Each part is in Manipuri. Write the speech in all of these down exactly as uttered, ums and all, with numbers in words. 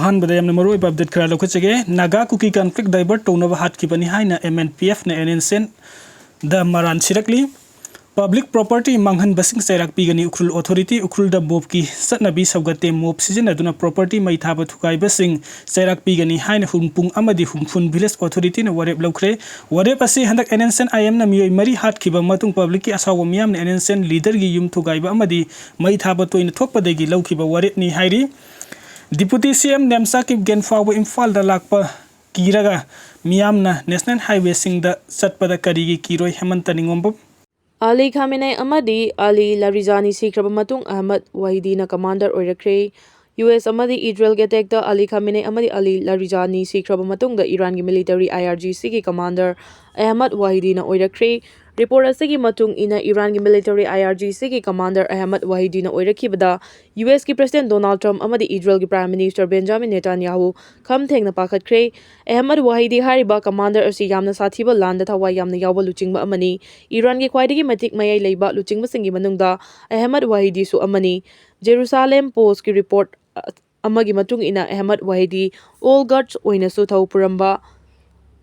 ꯑꯍꯥꯟꯕꯗ ꯌꯥꯝꯅ ꯃꯔꯨꯑꯣꯏꯕ ꯑꯞꯗꯦꯠ ꯈꯔ ꯂꯧꯈꯠꯆꯒꯦ꯫ ꯅꯥꯒꯥ ꯀꯨꯀꯤ ꯀꯟꯐ꯭ꯂꯤꯛ ꯗꯥꯏꯚꯔꯠ ꯇꯧꯅꯕ ꯍꯥꯠꯈꯤꯕꯅꯤ ꯍꯥꯏꯅ ꯑꯦꯟ ꯑꯦꯟ ꯄꯤ ꯑꯦꯐꯅ ꯑꯦꯟ ꯑꯦꯟ ꯁꯦꯟꯗ ꯃꯔꯥꯟ ꯁꯤꯔꯛꯂꯤ꯫ ꯄꯕ꯭ꯂꯤꯛ ꯄ꯭ꯔꯣꯄꯔꯇꯤ ꯃꯥꯡꯍꯟꯕꯁꯤꯡ ꯆꯩꯔꯥꯛ ꯄꯤꯒꯅꯤ꯫ ꯎꯈ꯭ꯔꯨꯜ ꯑꯣꯊꯣꯔꯤꯇꯤ꯫ ꯎꯈ꯭ꯔꯨꯜꯗ ꯃꯣꯞꯀꯤ ꯆꯠꯅꯕꯤ ꯁꯧꯒꯠꯇꯦ꯫ ꯃꯣꯞ ꯁꯤꯖꯤꯟꯅꯗꯨꯅ ꯄ꯭ꯔꯣꯄꯔꯇꯤ ꯃꯩ ꯊꯥꯕ ꯊꯨꯒꯥꯏꯕꯁꯤꯡ ꯆꯩꯔꯥꯛ ꯄꯤꯒꯅꯤ ꯍꯥꯏꯅ ꯍꯨꯟꯄꯨꯡ ꯑꯃꯗꯤ ꯍꯨꯝꯐꯨꯟ ꯚꯤꯂꯦꯖ ꯑꯣꯊꯣꯔꯤꯇꯤꯅ ꯋꯥꯔꯦꯞ ꯂꯧꯈ꯭ꯔꯦ꯫ ꯋꯥꯔꯦꯞ ꯑꯁꯤ ꯍꯟꯗꯛ ꯑꯦꯟ ꯑꯦꯟ ꯁꯦꯟꯗ ꯑꯥꯏ ꯑꯦꯝꯅ ꯃꯤꯑꯣꯏ ꯃꯔꯤ ꯍꯥꯠꯈꯤꯕ ꯃꯇꯨꯡ ꯄꯕ꯭ꯂꯤꯛꯀꯤ ꯑꯁꯥꯎꯕ ꯃꯤꯌꯥꯝꯅ ꯑꯦꯟ ꯑꯦꯟ ꯁꯦꯟꯗ ꯂꯤꯗꯔꯒꯤ ꯌꯨꯝ ꯊꯨꯒꯥꯏꯕ ꯑꯃꯗꯤ ꯃꯩ ꯊꯥꯕ ꯇꯣꯏꯅ ꯊꯣꯛꯄꯗꯒꯤ ꯂꯧꯈꯤꯕ ꯋꯥꯔꯦꯞꯅꯤ ꯍꯥꯏꯔꯤ꯫ ꯗꯤꯄꯨꯇꯤ ꯁꯤ ꯑꯦꯝ ꯅꯦꯝꯆꯥ ꯀꯤꯞꯒꯦꯟ ꯐꯥꯎꯕ ꯏꯝꯐꯥꯜꯗ ꯂꯥꯛꯄ ꯀꯤꯔꯒ ꯃꯤꯌꯥꯝꯅ ꯅꯦꯁꯅꯦꯜ ꯍꯥꯏꯋꯦꯁꯤꯡꯗ ꯆꯠꯄꯗ ꯀꯔꯤꯒꯤ ꯀꯤꯔꯣꯏ? ꯍꯦꯃꯟꯇ ꯅꯤꯡꯉꯣꯝꯕꯝ꯫ ꯑꯂꯤ ꯈꯥꯃꯦꯅꯦ ꯑꯃꯗꯤ ꯑꯂꯤ ꯂꯥꯔꯤꯖꯥꯅꯤ ꯁꯤꯈ꯭ꯔꯕ ꯃꯇꯨꯡ ꯑꯍꯃꯗ ꯋꯥꯍꯤꯗꯤꯅ ꯀꯃꯥꯟꯗꯔ ꯑꯣꯏꯔꯛꯈ꯭ꯔꯦ꯫ ꯌꯨ ꯑꯦꯁ ꯑꯃꯗꯤ ꯏꯖꯔꯦꯜꯒꯤ ꯑꯦꯇꯦꯛꯇ ꯑꯂꯤ ꯈꯥꯃꯦꯅꯦ ꯑꯃꯗꯤ ꯑꯂꯤ ꯂꯥꯔꯤꯖꯥꯅꯤ ꯁꯤꯈ꯭ꯔꯕ ꯃꯇꯨꯡꯗ ꯏꯔꯥꯟꯒꯤ ꯃꯤꯂꯤꯇꯔꯤ ꯑꯥꯏ ꯑꯥꯔ ꯖꯤ ꯁꯤꯒꯤ ꯀꯃꯥꯟꯗꯔ ꯑꯍꯃꯗ ꯋꯥꯍꯤꯗꯤꯅ ꯑꯣꯏꯔꯛꯈ꯭ꯔꯦ꯫ ꯔꯤꯄꯣꯔꯠ ꯑꯁꯤꯒꯤ ꯃꯇꯨꯡ ꯏꯟꯅ ꯏꯔꯥꯟꯒꯤ ꯃꯤꯂꯤꯇꯔꯤ ꯑꯥꯏ ꯑꯥꯔ ꯖꯤ ꯁꯤꯒꯤ commander Ahmad ꯋꯥꯍꯤꯗꯤꯅ ꯑꯣꯏꯔꯛꯈꯤꯕꯗ U ꯑꯦꯁꯀꯤ president Donald ꯇ꯭ꯔꯝꯞ ꯑꯃꯗꯤ ꯏꯖꯔꯦꯜꯒꯤ ꯄ꯭ꯔꯥꯏꯝ ꯃꯤꯅꯤꯁꯇꯔ ꯕꯦꯟꯖꯥꯃꯤꯟ ꯅꯦꯇꯥꯟꯌꯥꯍꯨ ꯈꯝ ꯊꯦꯡꯅ ꯄꯥꯈꯠꯈ꯭ꯔꯦ꯫ ꯑꯍꯃꯗ ꯋꯥꯍꯤꯗꯤ ꯍꯥꯏꯔꯤꯕ ꯀꯃꯥꯟꯗꯔ ꯑꯁꯤ ꯌꯥꯝꯅ ꯁꯥꯊꯤꯕ ꯂꯥꯟꯗ ꯊꯋꯥꯏ ꯌꯥꯝꯅ ꯌꯥꯎꯕ ꯂꯨꯆꯤꯡꯕ ꯑꯃꯅꯤ꯫ ꯏꯔꯥꯟꯒꯤ ꯈ꯭ꯋꯥꯏꯗꯒꯤ ꯃꯇꯤꯛ ꯃꯌꯥꯏ ꯂꯩꯕ ꯂꯨꯆꯤꯡꯕꯁꯤꯡꯒꯤ ꯃꯅꯨꯡꯗ ꯑꯍꯃꯗ ꯋꯥꯍꯤꯗꯤꯁꯨ ꯑꯃꯅꯤ꯫ ꯖꯦꯔꯨꯁꯥꯂꯦꯝ ꯄꯣꯁꯀꯤ ꯔꯤꯄꯣꯔꯠ ꯑꯃꯒꯤ ꯃꯇꯨꯡ ꯏꯟꯅ ꯑꯍꯃꯗ ꯋꯥꯍꯤꯗꯤ ꯑꯣꯜ ꯒꯥꯔꯗꯁ ꯑꯣꯏꯅꯁꯨ ꯊꯧ ꯄꯨꯔꯝꯕ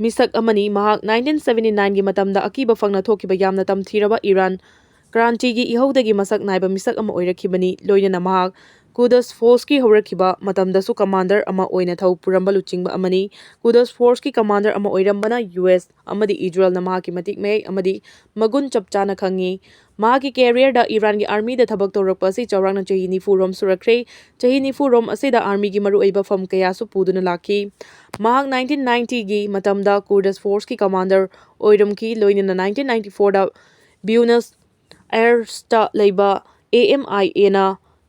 ꯃꯤꯁꯛ ꯑꯃꯅꯤ꯫ ꯃꯍꯥꯛ ꯅꯥꯏꯟꯇꯤꯟ ꯁꯚꯦꯟꯇꯤ ꯅꯥꯏꯟꯒꯤ ꯃꯇꯝꯗ ꯑꯀꯤꯕ ꯐꯪꯅ ꯊꯣꯛꯈꯤꯕ ꯌꯥꯝꯅ ꯇꯝꯊꯤꯔꯕ ꯏꯔꯥꯟ ꯀ꯭ꯔꯥꯟꯇꯤꯒꯤ ꯏꯍꯧꯗꯒꯤ ꯃꯁꯛ ꯅꯥꯏꯕ ꯃꯤꯁꯛ ꯑꯃ ꯑꯣꯏꯔꯛꯈꯤꯕꯅꯤ꯫ ꯂꯣꯏꯅꯅ ꯃꯍꯥꯛ ꯀꯨꯗꯁ ꯐꯣꯔꯁꯀꯤ ꯍꯧꯔꯛꯈꯤꯕ ꯃꯇꯝꯗꯁꯨ ꯀꯃꯥꯟꯗꯔ ꯑꯃ ꯑꯣꯏꯅ ꯊꯧ ꯄꯨꯔꯝꯕ ꯂꯨꯆꯤꯡꯕ ꯑꯃꯅꯤ꯫ ꯀꯨꯗꯁ ꯐꯣꯔꯁꯀꯤ ꯀꯃꯥꯟꯗꯔ ꯑꯃ ꯑꯣꯏꯔꯝꯕꯅ ꯌꯨ ꯑꯦꯁ ꯑꯃꯗꯤ ꯏꯖꯔꯦꯜꯅ ꯃꯍꯥꯛꯀꯤ ꯃꯇꯤꯛ ꯃꯌꯥꯏ ꯑꯃꯗꯤ ꯃꯒꯨꯟ ꯆꯞ ꯆꯥꯅ ꯈꯪꯉꯤ꯫ ꯃꯍꯥꯛꯀꯤ ꯀꯦꯔꯤꯌꯔꯗ ꯏꯔꯥꯟꯒꯤ ꯑꯥꯔꯃꯤꯗ ꯊꯕꯛ ꯇꯧꯔꯛꯄ ꯑꯁꯤ ꯆꯥꯎꯔꯥꯛꯅ ꯆꯍꯤ ꯅꯤꯐꯨ ꯔꯣꯝ ꯁꯨꯔꯛꯈ꯭ꯔꯦ꯫ ꯆꯍꯤ ꯅꯤꯐꯨ ꯔꯣꯝ ꯑꯁꯤꯗ ꯑꯥꯔꯃꯤꯒꯤ ꯃꯔꯨꯑꯣꯏꯕ ꯐꯝ ꯀꯌꯥꯁꯨ ꯄꯨꯗꯨꯅ ꯂꯥꯛꯈꯤ꯫ ꯃꯍꯥꯛ ꯅꯥꯏꯟꯇꯤꯟ ꯅꯥꯏꯟꯇꯤꯒꯤ ꯃꯇꯝꯗ ꯀꯨꯔꯗꯁ ꯐꯣꯔꯁꯀꯤ ꯀꯃꯥꯟꯗꯔ ꯑꯣꯏꯔꯝꯈꯤ, ꯂꯣꯏꯅꯅ ꯅꯥꯏꯟꯇꯤꯟ ꯅꯥꯏꯟꯇꯤ ꯐꯣꯔꯗ ꯕ꯭ꯌꯨꯅꯁ ꯑꯥꯏꯔꯁꯇ ꯂꯩꯕ ꯑꯦ ꯑꯦꯝ ꯑꯥꯏ ꯑꯦꯅ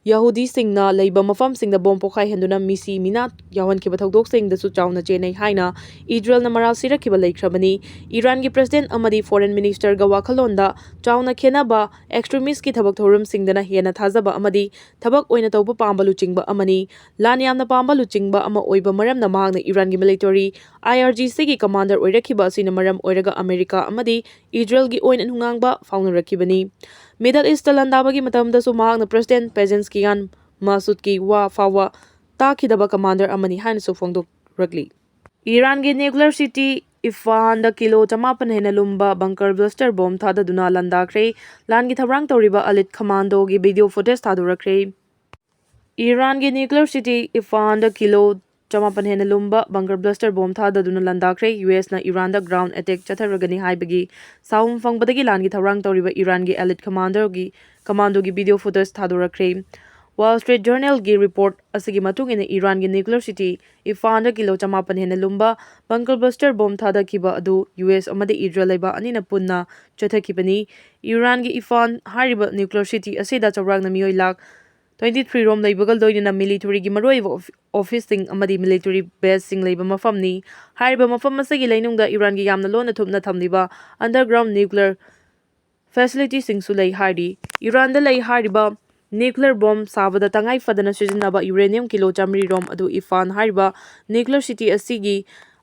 ꯌꯍꯨꯗꯤꯁꯤꯡꯅ ꯂꯩꯕ ꯃꯐꯝꯁꯤꯡꯗ ꯕꯣꯝ ꯄꯣꯈꯥꯏꯍꯟꯗꯨꯅ ꯃꯤꯁꯤ ꯃꯤꯅꯥ ꯌꯥꯎꯍꯟꯈꯤꯕ ꯊꯧꯗꯣꯛꯁꯤꯡꯗꯁꯨ ꯆꯥꯎꯅ ꯆꯦꯟꯅꯩ ꯍꯥꯏꯅ ꯏꯖꯔꯦꯜꯅ ꯃꯔꯥꯜ ꯁꯤꯔꯛꯈꯤꯕ ꯂꯩꯈ꯭ꯔꯕꯅꯤ꯫ ꯏꯔꯥꯟꯒꯤ ꯄ꯭ꯔꯁꯤꯗꯦꯟꯠ ꯑꯃꯗꯤ ꯐꯣꯔꯦꯟ ꯃꯤꯅꯤꯁꯇꯔꯒ ꯋꯥꯈꯜꯂꯣꯟꯗ ꯆꯥꯎꯅ ꯈꯦꯟꯅꯕ ꯑꯦꯛꯁꯇ꯭ꯔꯤꯃꯤꯁꯀꯤ ꯊꯕꯛ ꯊꯧꯔꯝꯁꯤꯡꯗꯅ ꯍꯦꯟꯅ ꯊꯥꯖꯕ ꯑꯃꯗꯤ ꯊꯕꯛ ꯑꯣꯏꯅ ꯇꯧꯕ ꯄꯥꯝꯕ ꯂꯨꯆꯤꯡꯕ ꯑꯃꯅꯤ꯫ ꯂꯥꯟ ꯌꯥꯝꯅ ꯄꯥꯝꯕ ꯂꯨꯆꯤꯡꯕ ꯑꯃ ꯑꯣꯏꯕ ꯃꯔꯝꯅ ꯃꯍꯥꯛꯅ ꯏꯔꯥꯟꯒꯤ ꯃꯤꯂꯤꯇꯔꯤ ꯑꯥꯏ ꯑꯥꯔ ꯖꯤ ꯁꯤꯒꯤ ꯀꯃꯥꯟꯗꯔ ꯑꯣꯏꯔꯛꯈꯤꯕ ꯑꯁꯤꯅ ꯃꯔꯝ ꯑꯣꯏꯔꯒ ꯑꯃꯦꯔꯤꯀꯥ ꯑꯃꯗꯤ ꯏꯖꯔꯦꯜꯒꯤ ꯑꯣꯏꯅ ꯅꯨꯡꯉꯥꯡꯕ ꯐꯥꯎꯅꯔꯛꯈꯤꯕꯅꯤ꯫ ꯃꯤꯗꯜ ꯏꯁꯇ ꯂꯥꯟꯗꯥꯕꯒꯤ ꯃꯇꯝꯗꯁꯨ ꯃꯍꯥꯛꯅ ꯄ꯭ꯔꯁꯤꯗꯦꯟꯠ ꯄꯦꯖꯦꯟꯁꯀꯤꯌꯥꯟ ꯃꯥꯁꯨꯗꯀꯤ ꯋꯥ ꯐꯥꯎꯕ ꯇꯥꯈꯤꯗꯕ ꯀꯃꯥꯟꯗꯔ ꯑꯃꯅꯤ ꯍꯥꯏꯅꯁꯨ ꯐꯣꯡꯗꯣꯔꯛꯂꯤ꯫ ꯏꯔꯥꯟꯒꯤ ꯅ꯭ꯌꯨꯀ꯭ꯂꯤꯌꯔ ꯁꯤꯇꯤ ꯏꯐꯥꯟꯗ ꯀꯤꯂꯣ ꯆꯃꯥꯄꯟ ꯍꯦꯟꯅ ꯂꯨꯝꯕ ꯕꯪꯀꯔ ꯕ꯭ꯂꯥꯁꯇꯔ ꯕꯣꯝ ꯊꯥꯗꯗꯨꯅ ꯂꯥꯟꯗꯥꯈ꯭ꯔꯦ꯫ ꯂꯥꯟꯒꯤ ꯊꯧꯔꯥꯡ ꯇꯧꯔꯤꯕ ꯑꯦꯂꯤꯠ ꯀꯃꯥꯟꯗꯣꯒꯤ ꯚꯤꯗꯤꯑꯣ ꯐꯨꯇꯦꯖ ꯊꯥꯗꯣꯔꯛꯈ꯭ꯔꯦ꯫ ꯏꯔꯥꯟꯒꯤ ꯅ꯭ꯌꯨꯀ꯭ꯂꯤꯌꯔ ꯁꯤꯇꯤ ꯏꯐꯥꯟꯗ ꯀꯤꯂꯣ ꯆꯃꯥꯄꯟ ꯍꯦꯟꯅ ꯂꯨꯝꯕ ꯕꯪꯀꯔ ꯕ꯭ꯂꯥꯁꯇꯔ ꯕꯣꯝ ꯊꯥꯗꯗꯨꯅ ꯂꯥꯟꯗꯥꯈ꯭ꯔꯦ꯫ ꯌꯨ ꯑꯦꯁꯅ ꯏꯔꯥꯟꯗ ꯒ꯭ꯔꯥꯎꯟ ꯑꯦꯇꯦꯛ ꯆꯠꯊꯔꯒꯅꯤ ꯍꯥꯏꯕꯒꯤ ꯁꯥꯎꯝ ꯐꯪꯕꯗꯒꯤ ꯂꯥꯟꯒꯤ ꯊꯧꯔꯥꯡ ꯇꯧꯔꯤꯕ ꯏꯔꯥꯟꯒꯤ ꯑꯦꯂꯤꯠ ꯀꯃꯥꯟꯗꯔꯒꯤ ꯀꯃꯥꯟꯗꯣꯒꯤ ꯚꯤꯗꯤꯑꯣ ꯐꯨꯇꯦꯖ ꯊꯥꯗꯣꯔꯛꯈ꯭ꯔꯦ꯫ ꯋꯥꯜ ꯁ꯭ꯇ꯭ꯔꯤꯠ ꯖꯔꯅꯦꯜꯒꯤ ꯔꯤꯄꯣꯔꯠ ꯑꯁꯤꯒꯤ ꯃꯇꯨꯡ ꯏꯟꯅ ꯏꯔꯥꯟꯒꯤ ꯅ꯭ꯌꯨꯀ꯭ꯂꯤꯌꯔ ꯁꯤꯇꯤ ꯏꯐꯥꯟꯗ ꯀꯤꯂꯣ ꯆꯃꯥꯄꯟ ꯍꯦꯟꯅ ꯂꯨꯝꯕ ꯕꯪꯀꯔ ꯕ꯭ꯂꯥꯁꯇꯔ ꯕꯣꯝ ꯊꯥꯗꯈꯤꯕ ꯑꯗꯨ ꯌꯨ ꯑꯦꯁ ꯑꯃꯗꯤ ꯏꯖꯔꯦꯜ ꯂꯩꯕꯥꯛ ꯑꯅꯤꯅ ꯄꯨꯟꯅ ꯆꯠꯊꯈꯤꯕꯅꯤ꯫ ꯏꯔꯥꯟꯒꯤ ꯏꯐꯥꯟ ꯍꯥꯏꯔꯤꯕ ꯅ꯭ꯌꯨꯀ꯭ꯂꯤꯌꯔ ꯁꯤꯇꯤ ꯑꯁꯤꯗ ꯆꯥꯎꯔꯥꯛꯅ ꯃꯤꯑꯣꯏ ꯂꯥꯈ ꯇ꯭ꯋꯦꯟꯇꯤ ꯊ꯭ꯔꯤ ꯔꯣꯝ ꯂꯩꯕꯒ ꯂꯣꯏꯅꯅ ꯃꯤꯂꯤꯇꯔꯤꯒꯤ ꯃꯔꯨꯑꯣꯏꯕ ꯑꯣꯐꯤ-, ꯑꯣꯐꯤꯁꯁꯤꯡ ꯑꯃꯗꯤ ꯃꯤꯂꯤꯇꯔꯤ ꯕꯦꯁꯁꯤꯡ ꯂꯩꯕ ꯃꯐꯝꯅꯤ꯫ ꯍꯥꯏꯔꯤꯕ ꯃꯐꯝ ꯑꯁꯤꯒꯤ ꯂꯩꯅꯨꯡꯗ ꯏꯔꯥꯟꯒꯤ ꯌꯥꯝꯅ ꯂꯣꯟꯅ ꯊꯨꯞꯅ ꯊꯝꯂꯤꯕ ꯑꯟꯗꯔꯒ꯭ꯔꯥꯎꯟ ꯅ꯭ꯌꯨꯀ꯭ꯂꯤꯌꯔ ꯐꯦꯁꯤꯂꯤꯇꯤꯁꯤꯡꯁꯨ ꯂꯩ ꯍꯥꯏꯔꯤ꯫ ꯏꯔꯥꯟꯗ ꯂꯩ ꯍꯥꯏꯔꯤꯕ ꯅ꯭ꯌꯨꯀ꯭ꯂꯤꯌꯔ ꯕꯣꯝ ꯁꯥꯕꯗ ꯇꯉꯥꯏ ꯐꯗꯅ ꯁꯤꯖꯤꯟꯅꯕ ꯌꯨꯔꯦꯅꯤꯌꯝ ꯀꯤꯂꯣ ꯆꯥꯃꯔꯤ ꯔꯣꯝ ꯑꯗꯨ ꯏꯐꯥꯟ ꯍꯥꯏꯔꯤꯕ ꯅ꯭ꯌꯨꯀ꯭ꯂꯤꯌꯔ ꯁꯤꯇꯤ ꯑꯁꯤꯒꯤ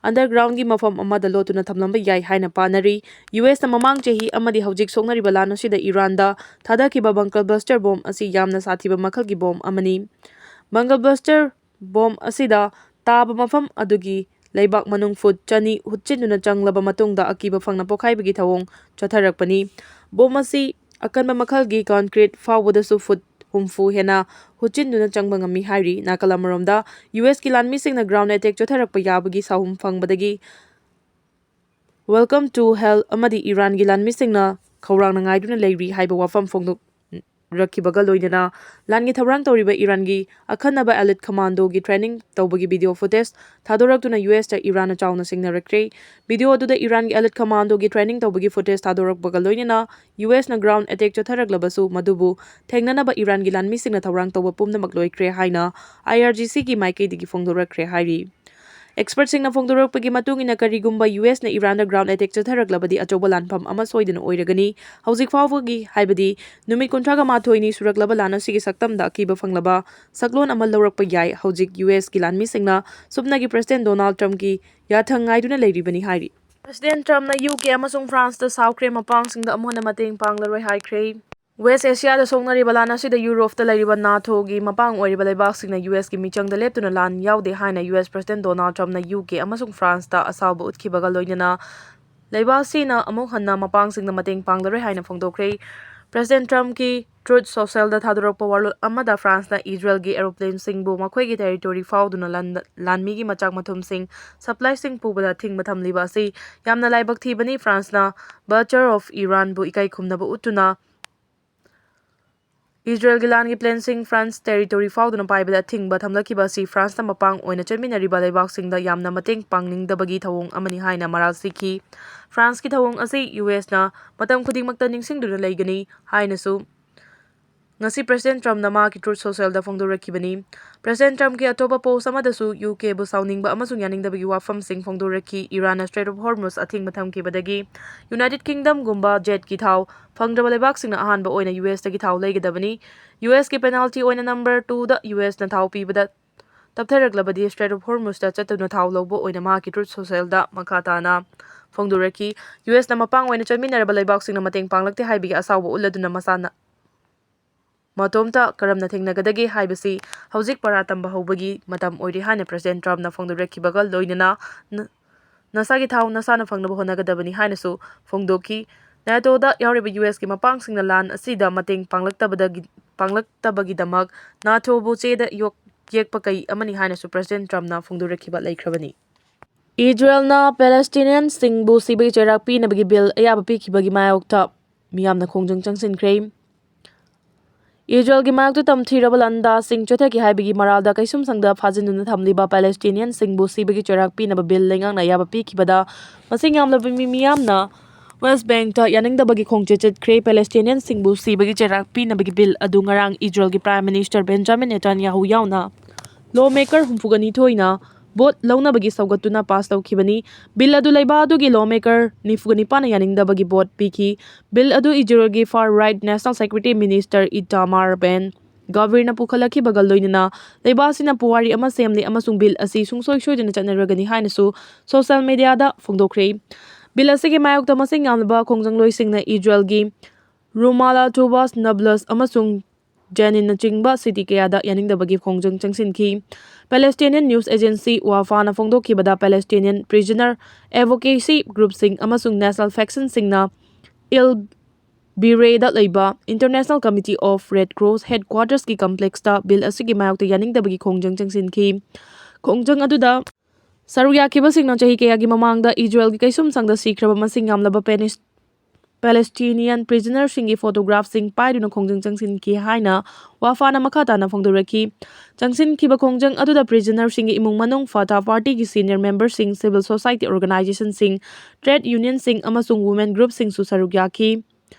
ꯑꯟꯗꯔꯒ꯭ꯔꯥꯎꯟꯒꯤ ꯃꯐꯝ ꯑꯃꯗ ꯂꯣꯠꯇꯨꯅ ꯊꯝꯂꯝꯕ ꯌꯥꯏ ꯍꯥꯏꯅ ꯄꯥꯅꯔꯤ꯫ ꯌꯨ ꯑꯦꯁꯅ ꯃꯃꯥꯡ ꯆꯍꯤ ꯑꯃꯗꯤ ꯍꯧꯖꯤꯛ ꯁꯣꯛꯅꯔꯤꯕ ꯂꯥꯟ ꯑꯁꯤꯗ ꯏꯔꯥꯟꯗ ꯊꯥꯗꯈꯤꯕ ꯕꯪꯀꯔ ꯕ꯭ꯂꯥꯁꯇꯔ ꯕꯣꯝ ꯑꯁꯤ ꯌꯥꯝꯅ ꯁꯥꯊꯤꯕ ꯃꯈꯜꯒꯤ ꯕꯣꯝ ꯑꯃꯅꯤ꯫ ꯕꯪꯀꯔ ꯕ꯭ꯂꯥꯁꯇꯔ ꯕꯣꯝ ꯑꯁꯤꯗ ꯇꯥꯕ ꯃꯐꯝ ꯑꯗꯨꯒꯤ ꯂꯩꯕꯥꯛ ꯃꯅꯨꯡ ꯐꯨꯠ ꯆꯅꯤ ꯍꯨꯠꯆꯤꯟꯗꯨꯅ ꯆꯪꯂꯕ ꯃꯇꯨꯡꯗ ꯑꯀꯤꯕ ꯐꯪꯅ ꯄꯣꯈꯥꯏꯕꯒꯤ ꯊꯧꯑꯣꯡ ꯆꯠꯊꯔꯛꯄꯅꯤ꯫ ꯕꯣꯝ ꯑꯁꯤ ꯑꯀꯟꯕ ꯃꯈꯜꯒꯤ ꯀꯟꯀ꯭ꯔꯤꯠ ꯐꯥꯎꯕꯗꯁꯨ ꯐꯨꯠ ꯍꯨꯝꯐꯨ ꯍꯦꯟꯅ ꯍꯨꯠꯆꯤꯟꯗꯨꯅ ꯆꯪꯕ ꯉꯝꯃꯤ ꯍꯥꯏꯔꯤ꯫ ꯅꯥꯀꯜ ꯑꯃꯔꯣꯝꯗ, ꯌꯨ ꯑꯦꯁꯀꯤ ꯂꯥꯟꯃꯤꯁꯤꯡꯅ ꯒ꯭ꯔꯥꯎꯟ ꯑꯦꯇꯦꯛ ꯆꯠꯊꯔꯛꯄ ꯌꯥꯕꯒꯤ ꯁꯥꯎꯝ ꯐꯪꯕꯗꯒꯤ "Welcome to Hell" ꯑꯃꯗꯤ ꯏꯔꯥꯟꯒꯤ ꯂꯥꯟꯃꯤꯁꯤꯡꯅ ꯈꯧꯔꯥꯡꯅ ꯉꯥꯏꯗꯨꯅ ꯂꯩꯔꯤ ꯍꯥꯏꯕ ꯋꯥꯐꯝ ꯐꯣꯡꯗꯣꯛꯔꯛꯈꯤꯕꯒ ꯂꯣꯏꯅꯅ ꯂꯥꯟꯒꯤ ꯊꯧꯔꯥꯡ ꯇꯧꯔꯤꯕ ꯏꯔꯥꯟꯒꯤ ꯑꯈꯟꯅꯕ ꯑꯦꯂꯤꯠ ꯀꯃꯥꯟꯗꯣꯒꯤ ꯇ꯭ꯔꯦꯅꯤꯡ ꯇꯧꯕꯒꯤ ꯚꯤꯗꯤꯑꯣ ꯐꯨꯇꯦꯖ ꯊꯥꯗꯣꯔꯛꯇꯨꯅ ꯌꯨ ꯑꯦꯁꯇ ꯏꯔꯥꯟꯅ ꯆꯥꯎꯅ ꯁꯤꯡꯅꯔꯛꯈ꯭ꯔꯦ꯫ ꯚꯤꯗꯤꯑꯣ ꯑꯗꯨꯗ ꯏꯔꯥꯟꯒꯤ ꯑꯦꯂꯤꯠ ꯀꯃꯥꯟꯗꯣꯒꯤ ꯇ꯭ꯔꯦꯅꯤꯡ ꯇꯧꯕꯒꯤ ꯐꯨꯇꯦꯖ ꯊꯥꯗꯣꯔꯛꯄꯒ ꯂꯣꯏꯅꯅ ꯌꯨ ꯑꯦꯁꯅ ꯒ꯭ꯔꯥꯎꯟ ꯑꯦꯇꯦꯛ ꯆꯠꯊꯔꯛꯂꯕꯁꯨ ꯃꯗꯨꯕꯨ ꯊꯦꯡꯅꯅꯕ ꯏꯔꯥꯟꯒꯤ ꯂꯥꯟꯃꯤꯁꯤꯡꯅ ꯊꯧꯔꯥꯡ ꯇꯧꯕ ꯄꯨꯝꯅꯃꯛ ꯂꯣꯏꯈ꯭ꯔꯦ ꯍꯥꯏꯅ ꯑꯥꯏ ꯑꯥꯔ ꯖꯤ ꯁꯤꯒꯤ ꯃꯥꯏꯀꯩꯗꯒꯤ ꯐꯣꯡꯗꯣꯔꯛꯈ꯭ꯔꯦ ꯍꯥꯏꯔꯤ꯫ ꯑꯦꯛꯁꯄꯔꯠꯁꯤꯡꯅ ꯐꯣꯡꯗꯣꯔꯛꯄꯒꯤ ꯃꯇꯨꯡ ꯏꯟꯅ, ꯀꯔꯤꯒꯨꯝꯕ ꯌꯨ ꯑꯦꯁꯅ ꯏꯔꯥꯟꯗ ꯒ꯭ꯔꯥꯎꯟ ꯑꯦꯇꯦꯛ ꯆꯠꯊꯔꯛꯂꯕꯗꯤ ꯑꯆꯧꯕ ꯂꯥꯟꯐꯝ ꯑꯃ ꯁꯣꯏꯗꯅ ꯑꯣꯏꯔꯒꯅꯤ꯫ ꯍꯧꯖꯤꯛ ꯐꯥꯎꯕꯒꯤ, ꯍꯥꯏꯕꯗꯤ ꯅꯨꯃꯤꯠ ꯀꯨꯟꯊ꯭ꯔꯥꯒ ꯃꯥꯊꯣꯏꯅꯤ ꯁꯨꯔꯛꯂꯕ ꯂꯥꯟ ꯑꯁꯤꯒꯤ ꯁꯛꯇꯝꯗ ꯑꯀꯤꯕ ꯐꯪꯂꯕ ꯁꯛꯂꯣꯟ ꯑꯃ ꯂꯧꯔꯛꯄ ꯌꯥꯏ꯫ ꯍꯧꯖꯤꯛ ꯌꯨ ꯑꯦꯁꯀꯤ ꯂꯥꯟꯃꯤꯁꯤꯡꯅ ꯁꯨꯞꯅꯒꯤ ꯄ꯭ꯔꯦꯁꯤꯗꯦꯟ ꯗꯣꯅꯥꯜꯗ ꯇ꯭ꯔꯝꯞꯀꯤ ꯌꯥꯊꯪ ꯉꯥꯏꯗꯨꯅ ꯂꯩꯔꯤꯕꯅꯤ ꯍꯥꯏꯔꯤ꯫ ꯄ꯭ꯔꯦꯁꯤꯗꯦꯟ ꯇ꯭ꯔꯝꯞꯅ ꯌꯨ ꯀꯦ ꯑꯃꯁꯨꯡ ꯐ꯭ꯔꯥꯟꯁꯇ ꯁꯥꯎꯈ꯭ꯔꯦ, ꯃꯄꯥꯡꯁꯤꯡꯗ ꯑꯃꯨꯛ ꯍꯟꯅ ꯃꯇꯦꯡ ꯄꯥꯡꯂꯔꯣꯏ ꯍꯥꯏꯈ꯭ꯔꯦ꯫ ꯋꯦꯁ ꯑꯦꯁꯤꯌꯥꯗ ꯁꯣꯛꯅꯔꯤꯕ ꯂꯥꯟ ꯑꯁꯤꯗ ꯌꯨꯔꯣꯞꯇ ꯂꯩꯔꯤꯕ ꯅꯥꯇꯣꯒꯤ ꯃꯄꯥꯡ ꯑꯣꯏꯔꯤꯕ ꯂꯩꯕꯥꯛꯁꯤꯡꯅ ꯌꯨ ꯑꯦꯁꯀꯤ ꯃꯤꯆꯪꯗ ꯂꯦꯞꯇꯨꯅ ꯂꯥꯟ ꯌꯥꯎꯗꯦ ꯍꯥꯏꯅ ꯌꯨ ꯑꯦꯁ ꯄ꯭ꯔꯁꯤꯗꯦꯟ ꯗꯣꯅꯥꯜꯗ ꯇ꯭ꯔꯝꯞꯅ ꯌꯨ ꯀꯦ ꯑꯃꯁꯨꯡ ꯐ꯭ꯔꯥꯟꯁꯇ ꯑꯁꯥꯎꯕ ꯎꯠꯈꯤꯕꯒ ꯂꯣꯏꯅꯅ ꯂꯩꯕꯥꯛ ꯑꯁꯤꯅ ꯑꯃꯨꯛ ꯍꯟꯅ ꯃꯄꯥꯡꯁꯤꯡꯗ ꯃꯇꯦꯡ ꯄꯥꯡꯂꯔꯣꯏ ꯍꯥꯏꯅ ꯐꯣꯡꯗꯣꯛꯈ꯭ꯔꯦ꯫ ꯄ꯭ꯔꯁꯤꯗꯦꯟ ꯇ꯭ꯔꯝꯞꯀꯤ ꯇ꯭ꯔꯨꯠ ꯁꯣꯁꯦꯜꯗ ꯊꯥꯗꯣꯔꯛꯄ ꯋꯥꯔꯣꯜ ꯑꯃꯗ ꯐ꯭ꯔꯥꯟꯁꯅ ꯏꯖꯔꯦꯜꯒꯤ ꯑꯦꯔꯣꯄ꯭ꯂꯦꯟꯁꯤꯡꯕꯨ ꯃꯈꯣꯏꯒꯤ ꯇꯦꯔꯤꯇꯣꯔꯤ ꯐꯥꯎꯗꯨꯅ ꯂꯥꯟ-, ꯂꯥꯟꯃꯤꯒꯤ ꯃꯆꯥꯛ ꯃꯊꯨꯝꯁꯤꯡ, ꯁꯄ꯭ꯂꯥꯏꯁꯤꯡ ꯄꯨꯕꯗ ꯑꯊꯤꯡꯕ ꯊꯝꯂꯤꯕ ꯑꯁꯤ ꯌꯥꯝꯅ ꯂꯥꯏꯕꯛ ꯊꯤꯕꯅꯤ꯫ ꯐ꯭ꯔꯥꯟꯁꯅ ꯕꯜꯆꯔ ꯑꯣꯐ ꯏꯔꯥꯟꯕꯨ ꯏꯀꯥꯏ ꯈꯨꯝꯅꯕ ꯎꯠꯇꯨꯅ ꯏꯖꯔꯦꯜꯒꯤ ꯂꯥꯟꯒꯤ ꯄ꯭ꯂꯦꯟꯁꯤꯡ ꯐ꯭ꯔꯥꯟꯁ ꯇꯦꯔꯤꯇꯣꯔꯤ ꯐꯥꯎꯗꯨꯅ ꯄꯥꯏꯕꯗ ꯑꯊꯤꯡꯕ ꯊꯝꯂꯛꯈꯤꯕ ꯑꯁꯤ ꯐ꯭ꯔꯥꯟꯁꯅ ꯃꯄꯥꯡ ꯑꯣꯏꯅ ꯆꯠꯃꯤꯟꯅꯔꯤꯕ ꯂꯩꯕꯥꯛꯁꯤꯡꯗ ꯌꯥꯝꯅ ꯃꯇꯦꯡ ꯄꯥꯡꯅꯤꯡꯗꯕꯒꯤ ꯊꯧꯑꯣꯡ ꯑꯃꯅꯤ ꯍꯥꯏꯅ ꯃꯔꯥꯜ ꯁꯤꯈꯤ꯫ ꯐ꯭ꯔꯥꯟꯁꯀꯤ ꯊꯧꯑꯣꯡ ꯑꯁꯤ ꯌꯨ ꯑꯦꯁꯅ ꯃꯇꯝ ꯈꯨꯗꯤꯡꯃꯛꯇ ꯅꯤꯡꯁꯤꯡꯗꯨꯅ ꯂꯩꯒꯅꯤ ꯍꯥꯏꯅꯁꯨ ꯉꯁꯤ ꯄ꯭ꯔꯁꯤꯗꯦꯟ ꯇ꯭ꯔꯝꯞꯅ ꯃꯍꯥꯛꯀꯤ ꯇ꯭ꯔꯨꯠ ꯁꯣꯁꯦꯜꯗ ꯐꯣꯡꯗꯣꯔꯛꯈꯤꯕꯅꯤ꯫ ꯄ꯭ꯔꯁꯤꯗꯦꯟ ꯇ꯭ꯔꯝꯞꯀꯤ ꯑꯇꯣꯞꯄ ꯄꯣꯁ ꯑꯃꯗꯁꯨ ꯌꯨ ꯀꯦꯕꯨ ꯁꯥꯎꯅꯤꯡꯕ ꯑꯃꯁꯨꯡ ꯌꯥꯅꯤꯡꯗꯕꯒꯤ ꯋꯥꯐꯝꯁꯤꯡ ꯐꯣꯡꯗꯣꯔꯛꯈꯤ꯫ ꯏꯔꯥꯟꯅ ꯁ꯭ꯇ꯭ꯔꯦꯠ ꯑꯣꯐ ꯍꯣꯔꯃꯨꯁ ꯑꯊꯤꯡꯕ ꯊꯝꯈꯤꯕꯗꯒꯤ ꯌꯨꯅꯥꯏꯇꯦꯗ ꯀꯤꯡꯗꯝꯒꯨꯝꯕ ꯖꯦꯠꯀꯤ ꯊꯥꯎ ꯐꯪꯗ꯭ꯔꯕ ꯂꯩꯕꯥꯛꯁꯤꯡꯅ ꯑꯍꯥꯟꯕ ꯑꯣꯏꯅ ꯌꯨ ꯑꯦꯁꯇꯒꯤ ꯊꯥꯎ ꯂꯩꯒꯗꯕꯅꯤ꯫ ꯌꯨ ꯑꯦꯁꯀꯤ ꯄꯦꯅꯥꯜꯇꯤ ꯑꯣꯏꯅ ꯅꯝꯕꯔ ꯇꯨꯗ ꯌꯨ ꯑꯦꯁꯅ ꯊꯥꯎ ꯄꯤꯕꯗ ꯇꯞꯊꯔꯛꯂꯕꯗꯤ ꯁ꯭ꯇ꯭ꯔꯦꯠ ꯑꯣꯐ ꯍꯣꯔꯃꯨꯁꯇ ꯆꯠꯇꯨꯅ ꯊꯥꯎ ꯂꯧꯕ ꯑꯣꯏꯅ ꯃꯍꯥꯛꯀꯤ ꯇ꯭ꯔꯨꯠ ꯁꯣꯁꯦꯜꯗ ꯃꯈꯥ ꯇꯥꯅ ꯐꯣꯡꯗꯣꯔꯛꯈꯤ꯫ ꯌꯨ ꯑꯦꯁꯅ ꯃꯄꯥꯡ ꯑꯣꯏꯅ ꯆꯠꯃꯤꯟꯅꯔꯕ ꯂꯩꯕꯥꯛꯁꯤꯡꯅ ꯃꯇꯦꯡ ꯄꯥꯡꯂꯛꯇꯦ ꯍꯥꯏꯕꯒꯤ ꯑꯁꯥꯎꯕ ꯎꯠꯂꯗꯨꯅ ꯃꯁꯥꯅ ꯃꯇꯣꯝꯇ ꯀꯔꯝꯅ ꯊꯦꯡꯅꯒꯗꯒꯦ ꯍꯥꯏꯕꯁꯤ ꯍꯧꯖꯤꯛ ꯄꯔꯥ ꯇꯝꯕ ꯍꯧꯕꯒꯤ ꯃꯇꯝ ꯑꯣꯏꯔꯦ ꯍꯥꯏꯅ ꯄ꯭ꯔꯁꯤꯗꯦꯟ ꯇ꯭ꯔꯝꯞꯅ ꯐꯣꯡꯗꯣꯔꯛꯈꯤꯕꯒ ꯂꯣꯏꯅꯅ ꯅ-, ꯅꯁꯥꯒꯤ ꯊꯥꯎ ꯅꯁꯥꯅ ꯐꯪꯅꯕ ꯍꯣꯠꯅꯒꯗꯕꯅꯤ ꯍꯥꯏꯅꯁꯨ ꯐꯣꯡꯗꯣꯛꯈꯤ꯫ ꯅꯦꯇꯣꯗ ꯌꯥꯎꯔꯤꯕ ꯌꯨ ꯑꯦꯁꯀꯤ ꯃꯄꯥꯡꯁꯤꯡꯅ ꯂꯥꯟ ꯑꯁꯤꯗ ꯃꯇꯦꯡ ꯄꯥꯡꯂꯛꯇꯕꯗꯒꯤ, ꯄꯥꯡꯂꯛꯇꯕꯒꯤꯗꯃꯛ ꯅꯥꯇꯣꯕꯨ ꯆꯦꯗ ꯌꯣꯛ-, ꯌꯦꯛꯄ ꯀꯩ ꯑꯃꯅꯤ ꯍꯥꯏꯅꯁꯨ ꯄ꯭ꯔꯁꯤꯗꯦꯟ ꯇ꯭ꯔꯝꯞꯅ ꯐꯣꯡꯗꯣꯔꯛꯈꯤꯕ ꯂꯩꯈ꯭ꯔꯕꯅꯤ꯫ ꯏꯖꯔꯦꯜꯅ ꯄꯦꯂꯦꯁꯇꯤꯅꯤꯌꯟꯁꯤꯡꯕꯨ ꯁꯤꯕꯒꯤ ꯆꯩꯔꯥꯛ ꯄꯤꯅꯕꯒꯤ ꯕꯤꯜ ꯑꯌꯥꯕ ꯄꯤꯈꯤꯕꯒꯤ ꯃꯥꯌꯣꯛꯇ ꯃꯤꯌꯥꯝꯅ ꯈꯣꯡꯖꯪ ꯆꯪꯁꯤꯟꯈ꯭ꯔꯦ꯫ ꯏꯖꯔꯦꯜꯒꯤ ꯃꯥꯌꯣꯛꯇ ꯇꯝꯊꯤꯔꯕ ꯂꯥꯟꯗꯥꯁꯤꯡ ꯆꯠꯊꯈꯤ ꯍꯥꯏꯕꯒꯤ ꯃꯔꯥꯜꯗ ꯀꯩꯁꯨꯝꯁꯪꯗ ꯐꯥꯖꯤꯟꯗꯨꯅ ꯊꯝꯂꯤꯕ ꯄꯦꯂꯦꯁꯇꯤꯅꯤꯌꯟꯁꯤꯡꯕꯨ ꯁꯤꯕꯒꯤ ꯆꯩꯔꯥꯛ ꯄꯤꯅꯕ ꯕꯤꯜ ꯂꯩꯉꯥꯛꯅ ꯑꯌꯥꯕ ꯄꯤꯈꯤꯕꯗ ꯃꯁꯤꯡ ꯌꯥꯝꯂꯕ ꯃꯤ ꯃꯤꯌꯥꯝꯅ ꯋꯦꯁ ꯕꯦꯡꯛꯇ ꯌꯥꯅꯤꯡꯗꯕꯒꯤ ꯈꯣꯡꯆꯠ ꯆꯠꯈ꯭ꯔꯦ꯫ ꯄꯦꯂꯦꯁꯇꯤꯅꯤꯌꯟꯁꯤꯡꯕꯨ ꯁꯤꯕꯒꯤ ꯆꯩꯔꯥꯛ ꯄꯤꯅꯕꯒꯤ ꯕꯤꯜ ꯑꯗꯨ ꯉꯔꯥꯡ ꯏꯖꯔꯦꯜꯒꯤ ꯄ꯭ꯔꯥꯏꯝ ꯃꯤꯅꯤꯁꯇꯔ ꯕꯦꯟꯖꯥꯃꯤꯟ ꯅꯦꯇꯥꯟꯌꯥꯍꯨ ꯌꯥꯎꯅ ꯂꯣ ꯃꯦꯀꯔ ꯍꯨꯝꯐꯨꯒ ꯅꯤꯊꯣꯏꯅ ꯚꯣꯠ ꯂꯧꯅꯕꯒꯤ ꯁꯧꯒꯠꯇꯨꯅ ꯄꯥꯁ ꯇꯧꯈꯤꯕꯅꯤ꯫ ꯕꯤꯜ ꯑꯗꯨ ꯂꯩꯕꯥꯛ ꯑꯗꯨꯒꯤ ꯂꯣ ꯃꯦꯀꯔ ꯅꯤꯐꯨꯒ ꯅꯤꯄꯥꯟꯅ ꯌꯥꯅꯤꯡꯗꯕꯒꯤ ꯚꯣꯠ ꯄꯤꯈꯤ꯫ ꯕꯤꯜ ꯑꯗꯨ ꯏꯖꯔꯦꯜꯒꯤ ꯐꯥꯔ ꯔꯥꯏꯠ ꯅꯦꯁꯅꯦꯜ ꯁꯦꯀ꯭ꯔꯦꯇꯔꯤ ꯃꯤꯅꯤꯁꯇꯔ ꯏꯇꯥꯃꯥꯔ ꯕꯦꯟ ꯒꯥꯚꯤꯔꯅ ꯄꯨꯈꯠꯂꯛꯈꯤꯕꯒ ꯂꯣꯏꯅꯅ ꯂꯩꯕꯥꯛ ꯑꯁꯤꯅ ꯄꯨꯋꯥꯔꯤ ꯑꯃ ꯁꯦꯝꯂꯤ ꯑꯃꯁꯨꯡ ꯕꯤꯜ ꯑꯁꯤ ꯁꯨꯡꯁꯣꯏ ꯁꯣꯏꯗꯅ ꯆꯠꯅꯔꯒꯅꯤ ꯍꯥꯏꯅꯁꯨ ꯁꯣꯁꯤꯌꯦꯜ ꯃꯤꯗꯤꯌꯥꯗ ꯐꯣꯡꯗꯣꯛꯈ꯭ꯔꯦ꯫ ꯕꯤꯜ ꯑꯁꯤꯒꯤ ꯃꯥꯌꯣꯛꯇ ꯃꯁꯤꯡ ꯌꯥꯝꯂꯕ ꯈꯣꯡꯖꯪꯂꯣꯏꯁꯤꯡꯅ ꯏꯖꯔꯦꯜꯒꯤ ꯔꯨꯃꯥꯂꯥ, ꯇꯨꯕꯥꯁ, ꯅꯕ꯭ꯂꯁ ꯑꯃꯁꯨꯡ ꯖꯦꯅꯤꯟꯅꯆꯤꯡꯕ ꯁꯤꯇꯤ ꯀꯌꯥꯗ ꯌꯥꯅꯤꯡꯗꯕꯒꯤ ꯈꯣꯡꯖꯪ ꯆꯪꯁꯤꯟꯈꯤ꯫ Palestinian news agency ꯋꯥꯐꯥꯅ ꯐꯣꯡꯗꯣꯛꯈꯤꯕꯗ, Palestinian prisoner advocacy groupꯁꯤꯡ ꯑꯃꯁꯨꯡ national factionꯁꯤꯡꯅ ꯏꯜ ꯕꯤꯔꯦꯗ ꯂꯩꯕ International Committee of Red Cross headquartersꯀꯤ complexꯇ ꯕꯤꯜ ꯑꯁꯤꯒꯤ ꯃꯥꯌꯣꯛꯇ ꯌꯥꯅꯤꯡꯗꯕꯒꯤ ꯈꯣꯡꯖꯪ ꯆꯪꯁꯤꯟꯈꯤ꯫ ꯈꯣꯡꯖꯪ ꯑꯗꯨꯗ ꯁꯔꯨꯛ ꯌꯥꯈꯤꯕꯁꯤꯡꯅ ꯆꯍꯤ ꯀꯌꯥꯒꯤ ꯃꯃꯥꯡꯗ ꯏꯖꯔꯦꯜꯒꯤ ꯀꯩꯁꯨꯝꯁꯪꯗ ꯁꯤꯈ꯭ꯔꯕ ꯃꯁꯤꯡ ꯌꯥꯝꯂꯕ ꯄꯦꯅꯤꯁ-, Palestinian prisonerꯁꯤꯡꯒꯤ photographꯁꯤꯡ ꯄꯥꯏꯗꯨꯅ ꯈꯣꯡꯖꯪ ꯆꯪꯁꯤꯟꯈꯤ ꯍꯥꯏꯅ ꯋꯥꯐꯥꯅ ꯃꯈꯥ ꯇꯥꯅ ꯐꯣꯡꯗꯣꯔꯛꯈꯤ꯫ ꯆꯪꯁꯤꯟꯈꯤꯕ ꯈꯣꯡꯖꯪ ꯑꯗꯨꯗ prisonerꯁꯤꯡꯒꯤ ꯏꯃꯨꯡ ꯃꯅꯨꯡ, ꯐꯇꯥ partyꯒꯤ senior memberꯁꯤꯡ, civil society organizationꯁꯤꯡ, trade unionꯁꯤꯡ ꯑꯃꯁꯨꯡ women groupꯁꯤꯡꯁꯨ ꯁꯔꯨꯛ ꯌꯥꯈꯤ꯫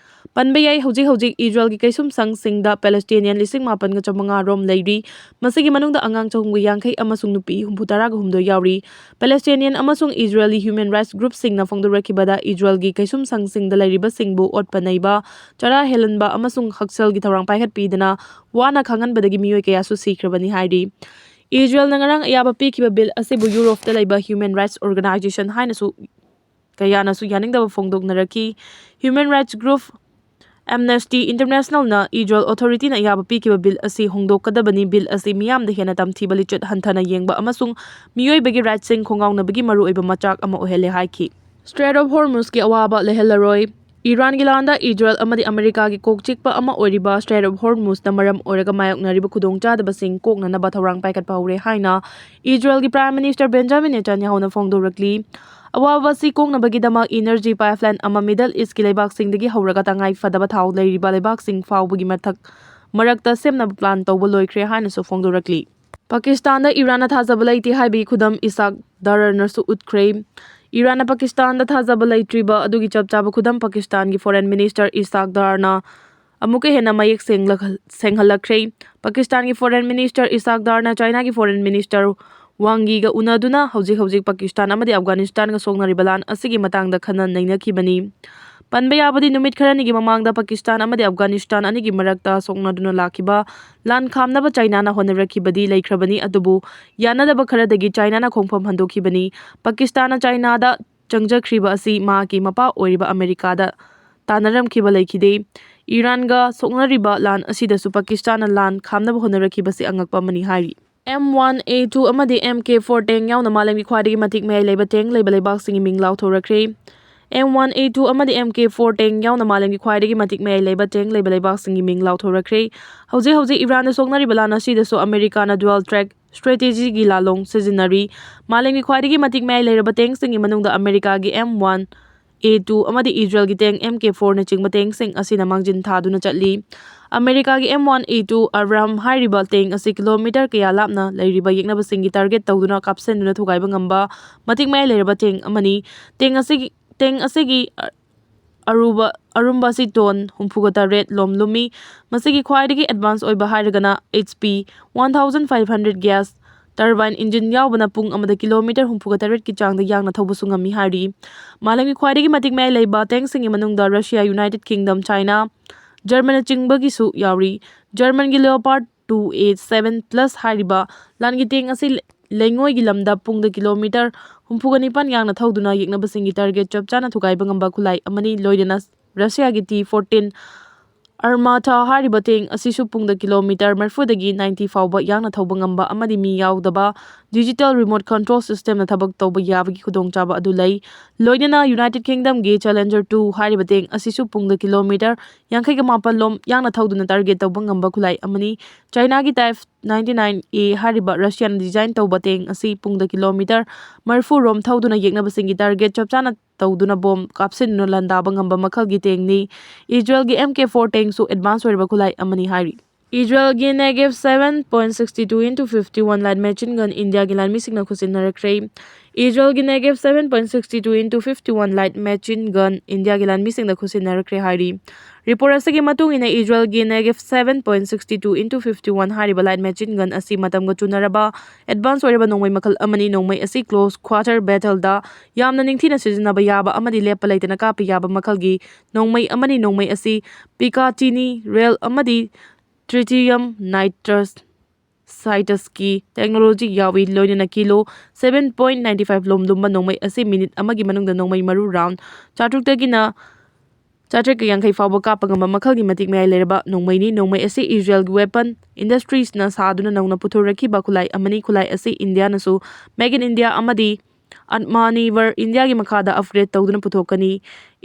ꯄꯟꯕ ꯌꯥꯏ, ꯍꯧꯖꯤꯛ ꯍꯧꯖꯤꯛ ꯏꯖꯔꯦꯜꯒꯤ ꯀꯩꯁꯨꯝꯁꯪꯁꯤꯡꯗ Palestinian ꯂꯤꯁꯤꯡ ꯃꯥꯄꯟꯒ ꯆꯥꯃꯉꯥ ꯔꯣꯝ ꯂꯩꯔꯤ꯫ ꯃꯁꯤꯒꯤ ꯃꯅꯨꯡꯗ ꯑꯉꯥꯡ ꯆꯍꯨꯝꯒ ꯌꯥꯡꯈꯩ ꯑꯃꯁꯨꯡ ꯅꯨꯄꯤ ꯍꯨꯝꯐꯨ ꯇꯔꯥꯒ ꯍꯨꯝꯗꯣꯏ ꯌꯥꯎꯔꯤ꯫ Palestinian ꯑꯃꯁꯨꯡ ꯏꯖꯔꯦꯜꯒꯤ human rights groupꯁꯤꯡꯅ ꯐꯣꯡꯗꯣꯔꯛꯈꯤꯕꯗ, ꯏꯖꯔꯦꯜꯒꯤ ꯀꯩꯁꯨꯝꯁꯪꯁꯤꯡꯗ ꯂꯩꯔꯤꯕꯁꯤꯡꯕꯨ ꯑꯣꯠꯄ ꯅꯩꯕ, ꯆꯔꯥ ꯍꯦꯜꯍꯟꯕ ꯑꯃꯁꯨꯡ ꯍꯛꯁꯦꯜꯒꯤ ꯊꯧꯔꯥꯡ ꯄꯥꯏꯈꯠꯄꯤꯗꯅ ꯋꯥꯅ ꯈꯥꯡꯍꯟꯕꯗꯒꯤ ꯃꯤꯑꯣꯏ ꯀꯌꯥꯁꯨ ꯁꯤꯈ꯭ꯔꯕꯅꯤ ꯍꯥꯏꯔꯤ꯫ ꯏꯖꯔꯦꯜꯅ ꯉꯔꯥꯡ ꯑꯌꯥꯕ ꯄꯤꯈꯤꯕ ꯕꯤꯜ ꯑꯁꯤꯕꯨ ꯌꯨꯔꯣꯞꯇ ꯂꯩꯕ human rights organization ꯍꯥꯏꯅꯁꯨ ꯀꯌꯥꯅꯁꯨ ꯌꯥꯅꯤꯡꯗꯕ ꯐꯣꯡꯗꯣꯛꯅꯔꯛꯈꯤ꯫ Human rights group Amnesty Internationalꯅ ꯏꯖꯔꯦꯜ authorityꯅ ꯑꯌꯥꯕ ꯄꯤꯈꯤꯕ ꯕꯤꯜ ꯑꯁꯤ ꯍꯣꯡꯗꯣꯛꯀꯗꯕꯅꯤ, ꯕꯤꯜ ꯑꯁꯤ ꯃꯤꯌꯥꯝꯗ ꯍꯦꯟꯅ ꯇꯝꯊꯤꯕ ꯂꯤꯆꯠ ꯍꯟꯊꯅ ꯌꯦꯡꯕ ꯑꯃꯁꯨꯡ ꯃꯤꯑꯣꯏꯕꯒꯤ rightꯁꯤꯡ ꯈꯣꯡꯒꯥꯎꯅꯕꯒꯤ ꯃꯔꯨꯑꯣꯏꯕ ꯃꯆꯥꯛ ꯑꯃ ꯑꯣꯏꯍꯜꯂꯦ ꯍꯥꯏꯈꯤ꯫ Strait of Hormuzꯀꯤ ꯑꯋꯥꯕ ꯂꯩꯍꯜꯂꯔꯣꯏ꯫ ꯏꯔꯥꯟꯒꯤ ꯂꯥꯟꯗ ꯏꯖꯔꯦꯜ ꯑꯃꯗꯤ ꯑꯃꯦꯔꯤꯀꯥꯒꯤ ꯀꯣꯛ ꯆꯤꯛꯄ ꯑꯃ ꯑꯣꯏꯔꯤꯕ Strait of Hormuzꯅ ꯃꯔꯝ ꯑꯣꯏꯔꯒ ꯃꯥꯌꯣꯛꯅꯔꯤꯕ ꯈꯨꯗꯣꯡꯆꯥꯗꯕꯁꯤꯡ ꯀꯣꯛꯅꯅꯕ ꯊꯧꯔꯥꯡ ꯄꯥꯏꯈꯠꯄ ꯍꯧꯔꯦ ꯍꯥꯏꯅ ꯏꯖꯔꯦꯜꯒꯤ Prime Minister Benjamin Netanyahuꯅ ꯐꯣꯡꯗꯣꯔꯛꯂꯤ꯫ ꯑꯋꯥꯕ ꯑꯁꯤ ꯀꯣꯛꯅꯕꯒꯤꯗꯃꯛ energy pipeline ꯑꯃ Middle Eastꯀꯤ ꯂꯩꯕꯥꯛꯁꯤꯡꯗꯒꯤ ꯍꯧꯔꯒ ꯇꯉꯥꯏ ꯐꯗꯕ ꯊꯥꯎ ꯂꯩꯔꯤꯕ ꯂꯩꯕꯥꯛꯁꯤꯡ ꯐꯥꯎꯕꯒꯤ ꯃꯊꯛ ꯃꯔꯛꯇ ꯁꯦꯝꯅꯕ plan ꯇꯧꯕ ꯂꯣꯏꯈ꯭ꯔꯦ ꯍꯥꯏꯅꯁꯨ ꯐꯣꯡꯗꯣꯔꯛꯂꯤ꯫ ꯄꯥꯀꯤꯁꯇꯥꯟꯗ ꯏꯔꯥꯟꯅ ꯊꯥꯖꯕ ꯂꯩꯇꯦ ꯍꯥꯏꯕꯒꯤ ꯈꯨꯗꯝ ꯏꯁꯥꯛ ꯗꯥꯔꯅꯁꯨ ꯎꯠꯈ꯭ꯔꯦ꯫ ꯏꯔꯥꯟꯅ ꯄꯥꯀꯤꯁꯇꯥꯟꯗ ꯊꯥꯖꯕ ꯂꯩꯇ꯭ꯔꯤꯕ ꯑꯗꯨꯒꯤ ꯆꯞ ꯆꯥꯕ ꯈꯨꯗꯝ ꯄꯥꯀꯤꯁꯇꯥꯟꯒꯤ Foreign Minister ꯏꯁꯥꯛ ꯗꯥꯔꯅ ꯑꯃꯨꯛꯀ ꯍꯦꯟꯅ ꯃꯌꯦꯛ ꯁꯦꯡꯂꯛ-, ꯁꯦꯡꯍꯜꯂꯛꯈ꯭ꯔꯦ꯫ ꯄꯥꯀꯤꯁꯇꯥꯟꯒꯤ Foreign Minister ꯏꯁꯥꯛ ꯗꯥꯔꯅ ꯆꯥꯏꯅꯥꯒꯤ Foreign Minister ꯋꯥꯡ ꯌꯤꯒ ꯎꯅꯗꯨꯅ ꯍꯧꯖꯤꯛ ꯍꯧꯖꯤꯛ ꯄꯥꯀꯤꯁꯇꯥꯟ ꯑꯃꯗꯤ ꯑꯐꯒꯥꯅꯤꯁꯇꯥꯟꯒ ꯁꯣꯛꯅꯔꯤꯕ ꯂꯥꯟ ꯑꯁꯤꯒꯤ ꯃꯇꯥꯡꯗ ꯈꯟꯅ ꯅꯩꯅꯈꯤꯕꯅꯤ꯫ ꯄꯟꯕ ꯌꯥꯕꯗꯤ, ꯅꯨꯃꯤꯠ ꯈꯔꯅꯤꯒꯤ ꯃꯃꯥꯡꯗ ꯄꯥꯀꯤꯁꯇꯥꯟ ꯑꯃꯗꯤ ꯑꯐꯒꯥꯅꯤꯁꯇꯥꯟ ꯑꯅꯤꯒꯤ ꯃꯔꯛꯇ ꯁꯣꯛꯅꯗꯨꯅ ꯂꯥꯛꯈꯤꯕ ꯂꯥꯟ ꯈꯥꯝꯅꯕ ꯆꯥꯏꯅꯥꯅ ꯍꯣꯠꯅꯔꯛꯈꯤꯕꯗꯤ ꯂꯩꯈ꯭ꯔꯕꯅꯤ, ꯑꯗꯨꯕꯨ ꯌꯥꯅꯗꯕ ꯈꯔꯗꯒꯤ ꯆꯥꯏꯅꯥꯅ ꯈꯣꯡꯐꯝ ꯍꯟꯗꯣꯛꯈꯤꯕꯅꯤ꯫ ꯄꯥꯀꯤꯁꯇꯥꯟꯅ ꯆꯥꯏꯅꯥꯗ ꯆꯪꯖꯈ꯭ꯔꯤꯕ ꯑꯁꯤ ꯃꯍꯥꯛꯀꯤ ꯃꯄꯥ ꯑꯣꯏꯔꯤꯕ ꯑꯃꯦꯔꯤꯀꯥꯗ ꯇꯥꯟꯅꯔꯝꯈꯤꯕ ꯂꯩꯈꯤꯗꯦ꯫ ꯏꯔꯥꯟꯒ ꯁꯣꯛꯅꯔꯤꯕ ꯂꯥꯟ ꯑꯁꯤꯗꯁꯨ ꯄꯥꯀꯤꯁꯇꯥꯟꯅ ꯂꯥꯟ ꯈꯥꯝꯅꯕ ꯍꯣꯠꯅꯔꯛꯈꯤꯕꯁꯤ ꯑꯉꯛꯄ ꯑꯃꯅꯤ ꯍꯥꯏꯔꯤ꯫ ꯑꯦꯝ ꯋꯥꯟ ꯑꯦ ꯇꯨ ꯑꯃꯗꯤ ꯑꯦꯝ ꯀꯦ ꯐꯣꯔ ꯇꯦꯡ ꯌꯥꯎꯅ ꯃꯥꯂꯦꯝꯒꯤ ꯈ꯭ꯋꯥꯏꯗꯒꯤ ꯃꯇꯤꯛ ꯃꯌꯥꯏ ꯂꯩꯕ ꯇꯦꯡ ꯂꯩꯕ ꯂꯩꯕꯥꯛꯁꯤꯡꯒꯤ ꯃꯤꯡ ꯂꯥꯎꯊꯣꯔꯛꯈ꯭ꯔꯦ꯫ ꯑꯦꯝ ꯋꯥꯟ ꯑꯦ ꯇꯨ ꯑꯃꯗꯤ ꯑꯦꯝ ꯀꯦ ꯐꯣꯔ ꯇꯦꯡ ꯌꯥꯎꯅ ꯃꯥꯂꯦꯝꯒꯤ ꯈ꯭ꯋꯥꯏꯗꯒꯤ ꯃꯇꯤꯛ ꯃꯌꯥꯏ ꯂꯩꯕ ꯇꯦꯡ ꯂꯩꯕ ꯂꯩꯕꯥꯛꯁꯤꯡꯒꯤ ꯃꯤꯡ ꯂꯥꯎꯊꯣꯔꯛꯈ꯭ꯔꯦ꯫ ꯍꯧꯖꯤꯛ ꯍꯧꯖꯤꯛ ꯏꯔꯥꯟꯗ ꯁꯣꯛꯅꯔꯤꯕ ꯂꯥꯟ ꯑꯁꯤꯗꯁꯨ ꯑꯃꯦꯔꯤꯀꯥꯅ dual track strategy ꯒꯤ ꯂꯥꯂꯣꯡ ꯁꯤꯖꯤꯟꯅꯔꯤ꯫ ꯃꯥꯂꯦꯝꯒꯤ ꯈ꯭ꯋꯥꯏꯗꯒꯤ ꯃꯇꯤꯛ ꯃꯌꯥꯏ ꯂꯩꯔꯕ ꯇꯦꯡꯁꯤꯡꯒꯤ ꯃꯅꯨꯡꯗ ꯑꯃꯦꯔꯤꯀꯥꯒꯤ ꯑꯦꯝ ꯋꯥꯟ ꯑꯦ ꯇꯨ ꯑꯃꯗꯤ ꯏꯖꯔꯦꯜꯒꯤ ꯇꯦꯡ ꯑꯦꯝ ꯀꯦ ꯐꯣꯔꯅꯆꯤꯡꯕ ꯇꯦꯡꯁꯤꯡ ꯑꯁꯤꯅ ꯃꯥꯡꯖꯤꯟ ꯊꯥꯗꯨꯅ ꯆꯠꯂꯤ꯫ ꯑꯃꯦꯔꯤꯀꯥꯒꯤ ꯑꯦꯝ ꯋꯥꯟ ꯑꯦ ꯇꯨ ꯑꯕ꯭ꯔꯥꯝ ꯍꯥꯏꯔꯤꯕ ꯇꯦꯡ ꯑꯁꯤ ꯀꯤꯂꯣꯃꯤꯇꯔ ꯀꯌꯥ ꯂꯥꯞꯅ ꯂꯩꯔꯤꯕ ꯌꯦꯛꯅꯕꯁꯤꯡꯒꯤ target ꯇꯧꯗꯨꯅ ꯀꯥꯞꯁꯤꯟꯗꯨꯅ ꯊꯨꯒꯥꯏꯕ ꯉꯝꯕ ꯃꯇꯤꯛ ꯃꯌꯥꯏ ꯂꯩꯔꯕ ꯇꯦꯡ ꯑꯃꯅꯤ꯫ ꯇꯦꯡ ꯑꯁꯤꯒꯤ, ꯇꯦꯡ ꯑꯁꯤꯒꯤ ꯑ-, ꯑꯔꯨꯕ, ꯑꯔꯨꯝꯕ ꯑꯁꯤ ꯇꯣꯟ ꯍꯨꯝꯐꯨꯒ ꯇꯔꯦꯠ ꯂꯣꯝ ꯂꯨꯝꯃꯤ꯫ ꯃꯁꯤꯒꯤ ꯈ꯭ꯋꯥꯏꯗꯒꯤ advance ꯑꯣꯏꯕ ꯍꯥꯏꯔꯒꯅ H P one thousand five hundred gas turbine engine ꯌꯥꯎꯕꯅ ꯄꯨꯡ ꯑꯃꯗ ꯀꯤꯂꯣꯃꯤꯇꯔ ꯍꯨꯝꯐꯨꯒ ꯇꯔꯦꯠꯀꯤ ꯆꯥꯡꯗ ꯌꯥꯡꯅ ꯊꯧꯕꯁꯨ ꯉꯝꯃꯤ ꯍꯥꯏꯔꯤ꯫ ꯃꯥꯂꯦꯝꯒꯤ ꯈ꯭ꯋꯥꯏꯗꯒꯤ ꯃꯇꯤꯛ ꯃꯌꯥꯏ ꯂꯩꯕ ꯇꯦꯡꯁꯤꯡꯒꯤ ꯃꯅꯨꯡꯗ ꯔꯁꯤꯌꯥ, ꯌꯨꯅꯥꯏꯇꯦꯗ ꯀꯤꯡꯗꯝ, ꯆꯥꯏꯅꯥ, ꯖꯔꯃꯟꯅꯆꯤꯡꯕꯒꯤꯁꯨ ꯌꯥꯎꯔꯤ꯫ ꯖꯔꯃꯟꯒꯤ Leopard two A seven plus ꯍꯥꯏꯔꯤꯕ ꯂꯥꯟꯒꯤ ꯇꯦꯡ ꯑꯁꯤ ꯂꯩꯉꯣꯏꯒꯤ ꯂꯝꯗ ꯄꯨꯡꯗ ꯀꯤꯂꯣꯃꯤꯇꯔ ꯍꯨꯝꯐꯨꯒ ꯅꯤꯄꯥꯟ ꯌꯥꯡꯅ ꯊꯧꯗꯨꯅ ꯌꯦꯛꯅꯕꯁꯤꯡꯒꯤ target ꯆꯞ ꯆꯥꯅ ꯊꯨꯒꯥꯏꯕ ꯉꯝꯕ ꯈꯨꯠꯂꯥꯏ ꯑꯃꯅꯤ, ꯂꯣꯏꯅꯅ ꯔꯁꯤꯌꯥꯒꯤ T fourteen Armata ꯍꯥꯏꯔꯤꯕ ꯇꯦꯡ ꯑꯁꯤꯁꯨ ꯄꯨꯡꯗ ꯀꯤꯂꯣꯃꯤꯇꯔ ꯃꯔꯤꯐꯨꯗꯒꯤ ꯅꯥꯏꯟꯇꯤ ꯐꯥꯎꯕ ꯌꯥꯡꯅ ꯊꯧꯕ ꯉꯝꯕ ꯑꯃꯗꯤ ꯃꯤ ꯌꯥꯎꯗꯕ digital remote control system ꯅ ꯊꯕꯛ ꯇꯧꯕ ꯌꯥꯕꯒꯤ ꯈꯨꯗꯣꯡꯆꯥꯕ ꯑꯗꯨ ꯂꯩ꯫ ꯂꯣꯏꯅꯅ ꯌꯨꯅꯥꯏꯇꯦꯗ ꯀꯤꯡꯗꯝꯒꯤ Challenger two ꯍꯥꯏꯔꯤꯕ ꯇꯦꯡ ꯑꯁꯤꯁꯨ ꯄꯨꯡꯗ ꯀꯤꯂꯣꯃꯤꯇꯔ ꯌꯥꯡꯈꯩꯒ ꯃꯥꯄꯟ ꯂꯣꯝ ꯌꯥꯡꯅ ꯊꯧꯗꯨꯅ target ꯇꯧꯕ ꯉꯝꯕ ꯈꯨꯠꯂꯥꯏ ꯑꯃꯅꯤ꯫ ꯆꯥꯏꯅꯥꯒꯤ Type ninety nine A ꯍꯥꯏꯔꯤꯕ ꯔꯁꯤꯌꯥꯅ design ꯇꯧꯕ ꯇꯦꯡ ꯑꯁꯤ ꯄꯨꯡꯗ ꯀꯤꯂꯣꯃꯤꯇꯔ ꯃꯔꯤꯐꯨ ꯔꯣꯝ ꯊꯧꯗꯨꯅ ꯌꯦꯛꯅꯕꯁꯤꯡꯒꯤ target ꯆꯞ ꯆꯥꯅ ꯇꯧꯗꯨꯅ ꯕꯣꯝ ꯀꯥꯞꯁꯤꯟꯗꯨꯅ ꯂꯥꯟꯗꯥꯕ ꯉꯝꯕ ꯃꯈꯜꯒꯤ ꯇꯦꯡꯅꯤ꯫ ꯏꯖꯔꯦꯜꯒꯤ ꯑꯦꯝ ꯀꯦ ꯐꯣꯔ ꯇꯦꯡꯁꯨ advance ꯑꯣꯏꯔꯕ ꯈꯨꯠꯂꯥꯏ ꯑꯃꯅꯤ ꯍꯥꯏꯔꯤ꯫ ꯏꯖꯔꯦꯜꯒꯤ Nagab seven point sixty two into fifty one light machine gun ꯏꯟꯗꯤꯌꯥꯒꯤ ꯂꯥꯟꯃꯤꯁꯤꯡꯅ ꯈꯨꯠꯁꯤꯟꯅꯔꯛꯈ꯭ꯔꯦ꯫ ꯏꯖꯔꯦꯜꯒꯤ Nagab seven point sixty two into fifty one light machine gun ꯏꯟꯗꯤꯌꯥꯒꯤ ꯂꯥꯟꯃꯤꯁꯤꯡꯗ ꯈꯨꯠꯁꯤꯟꯅꯔꯛꯈ꯭ꯔꯦ ꯍꯥꯏꯔꯤ꯫ Report ꯑꯁꯤꯒꯤ ꯃꯇꯨꯡ ꯏꯟꯅ, ꯏꯖꯔꯦꯜꯒꯤ Nagab seven point sixty two into fifty one ꯍꯥꯏꯔꯤꯕ light machine gun ꯑꯁꯤ ꯃꯇꯝꯒ ꯆꯨꯅꯔꯕ advance ꯑꯣꯏꯔꯕ ꯅꯣꯡꯃꯩ ꯃꯈꯜ ꯑꯃꯅꯤ꯫ ꯅꯣꯡꯃꯩ ꯑꯁꯤ close quarter battle ꯗ ꯌꯥꯝꯅ ꯅꯤꯡꯊꯤꯅ ꯁꯤꯖꯤꯟꯅꯕ ꯌꯥꯕ ꯑꯃꯗꯤ ꯂꯦꯞꯄ ꯂꯩꯇꯅ ꯀꯥꯞꯄ ꯌꯥꯕ ꯃꯈꯜꯒꯤ ꯅꯣꯡꯃꯩ ꯑꯃꯅꯤ꯫ ꯅꯣꯡꯃꯩ ꯑꯁꯤ Picatinny rail ꯑꯃꯗꯤ tritium nitrous Citus ꯀꯤ technology ꯌꯥꯎꯏ, ꯂꯣꯏꯅꯅ kilo seven point ninety five ꯂꯣꯝ ꯂꯨꯝꯕ ꯅꯣꯡꯃꯩ ꯑꯁꯤ minute ꯑꯃꯒꯤ ꯃꯅꯨꯡꯗ ꯅꯣꯡꯃꯩ ꯃꯔꯨ round ꯆꯥꯇ꯭ꯔꯨꯛꯇꯒꯤꯅ ꯆꯥꯇ꯭ꯔꯦꯠꯀ ꯌꯥꯡꯈꯩ ꯐꯥꯎꯕ ꯀꯥꯞꯄ ꯉꯝꯕ ꯃꯈꯜꯒꯤ ꯃꯇꯤꯛ ꯃꯌꯥꯏ ꯂꯩꯔꯕ ꯅꯣꯡꯃꯩꯅꯤ꯫ ꯅꯣꯡꯃꯩ ꯑꯁꯤ ꯏꯖꯔꯦꯜꯒꯤ weapon industries ꯅ ꯁꯥꯗꯨꯅ ꯅꯧꯅ ꯄꯨꯊꯣꯔꯛꯈꯤꯕ ꯈꯨꯠꯂꯥꯏ ꯑꯃꯅꯤ꯫ ꯈꯨꯠꯂꯥꯏ ꯑꯁꯤ ꯏꯟꯗꯤꯌꯥꯅꯁꯨ Make in India ꯑꯃꯗꯤ Atmanirbhar India ꯒꯤ ꯃꯈꯥꯗ upgrade ꯇꯧꯗꯨꯅ ꯄꯨꯊꯣꯛꯀꯅꯤ꯫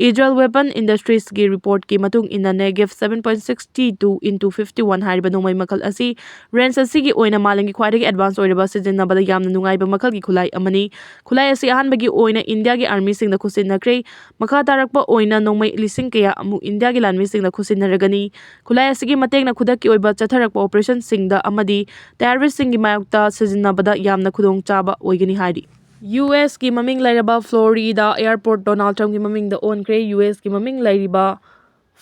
Israel Weapon Industries ꯀꯤ report ꯀꯤ ꯃꯇꯨꯡ ꯏꯟꯅ, Nagif seven point sixty two into fifty one ꯍꯥꯏꯔꯤꯕ ꯅꯣꯡꯃꯩ ꯃꯈꯜ ꯑꯁꯤ range ꯑꯁꯤꯒꯤ ꯑꯣꯏꯅ ꯃꯥꯂꯦꯝꯒꯤ ꯈ꯭ꯋꯥꯏꯗꯒꯤ advance ꯑꯣꯏꯔꯕ, ꯁꯤꯖꯤꯟꯅꯕꯗ ꯌꯥꯝꯅ ꯅꯨꯡꯉꯥꯏꯕ ꯃꯈꯜꯒꯤ ꯈꯨꯠꯂꯥꯏ ꯑꯃꯅꯤ꯫ ꯈꯨꯠꯂꯥꯏ ꯑꯁꯤ ꯑꯍꯥꯟꯕꯒꯤ ꯑꯣꯏꯅ ꯏꯟꯗꯤꯌꯥꯒꯤ army ꯁꯤꯡꯗ ꯈꯨꯠꯁꯤꯟꯅꯈ꯭ꯔꯦ꯫ ꯃꯈꯥ ꯇꯥꯔꯛꯄ ꯑꯣꯏꯅ ꯅꯣꯡꯃꯩ ꯂꯤꯁꯤꯡ ꯀꯌꯥ ꯑꯃꯨꯛ ꯏꯟꯗꯤꯌꯥꯒꯤ ꯂꯥꯟꯃꯤꯁꯤꯡꯅ ꯈꯨꯠꯁꯤꯟꯅꯔꯒꯅꯤ꯫ ꯈꯨꯠꯂꯥꯏ ꯑꯁꯤꯒꯤ ꯃꯇꯦꯡꯅ ꯈꯨꯗꯛꯀꯤ ꯑꯣꯏꯕ ꯆꯠꯊꯔꯛꯄ operation ꯁꯤꯡꯗ ꯑꯃꯗꯤ terrorist ꯁꯤꯡꯒꯤ ꯃꯥꯌꯣꯛꯇ ꯁꯤꯖꯤꯟꯅꯕꯗ ꯌꯥꯝꯅ ꯈꯨꯗꯣꯡꯆꯥꯕ ꯑꯣꯏꯒꯅꯤ ꯍꯥꯏꯔꯤ꯫ ꯌꯨ ꯑꯦꯁ ꯀꯤ ꯃꯃꯤꯡ ꯂꯩꯔꯕ Florida Airport Donald Trump ꯀꯤ ꯃꯃꯤꯡꯗ ꯑꯣꯟꯈ꯭ꯔꯦ꯫ ꯌꯨ ꯑꯦꯁ ꯀꯤ ꯃꯃꯤꯡ ꯂꯩꯔꯤꯕ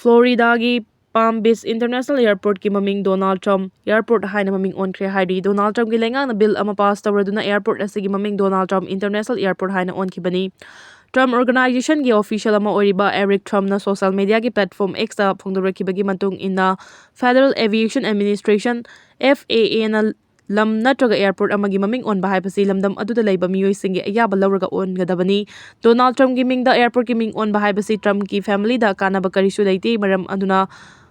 Florida ꯒꯤ Palm Beach International Airport ꯀꯤ ꯃꯃꯤꯡ Donald Trump Airport ꯍꯥꯏꯅ ꯃꯃꯤꯡ ꯑꯣꯟꯈ꯭ꯔꯦ ꯍꯥꯏꯔꯤ꯫ Donald Trump ꯀꯤ ꯂꯩꯉꯥꯛꯅ bill ꯑꯃ pass ꯇꯧꯔꯗꯨꯅ airport ꯑꯁꯤꯒꯤ ꯃꯃꯤꯡ Donald Trump International Airport ꯍꯥꯏꯅ ꯑꯣꯟꯈꯤꯕꯅꯤ꯫ Trump organization ꯒꯤ official ꯑꯃ ꯑꯣꯏꯔꯤꯕ Eric Trump ꯅ social media ꯒꯤ platform X ꯇ ꯐꯣꯡꯗꯣꯔꯛꯈꯤꯕꯒꯤ ꯃꯇꯨꯡ ꯏꯟꯅ, Federal Aviation Administration, F A A ꯅ ꯂꯝ ꯅꯠꯇ꯭ꯔꯒ airport ꯑꯃꯒꯤ ꯃꯃꯤꯡ ꯑꯣꯟꯕ ꯍꯥꯏꯕꯁꯤ ꯂꯝꯗꯝ ꯑꯗꯨꯗ ꯂꯩꯕ ꯃꯤꯑꯣꯏꯁꯤꯡꯒꯤ ꯑꯌꯥꯕ ꯂꯧꯔꯒ ꯑꯣꯟꯒꯗꯕꯅꯤ꯫ Donald Trump ꯀꯤ ꯃꯤꯡꯗ airport ꯀꯤ ꯃꯤꯡ ꯑꯣꯟꯕ ꯍꯥꯏꯕꯁꯤ Trump ꯀꯤ family ꯗ ꯀꯥꯟꯅꯕ ꯀꯔꯤꯁꯨ ꯂꯩꯇꯦ꯫ ꯃꯔꯝ ꯑꯗꯨꯅ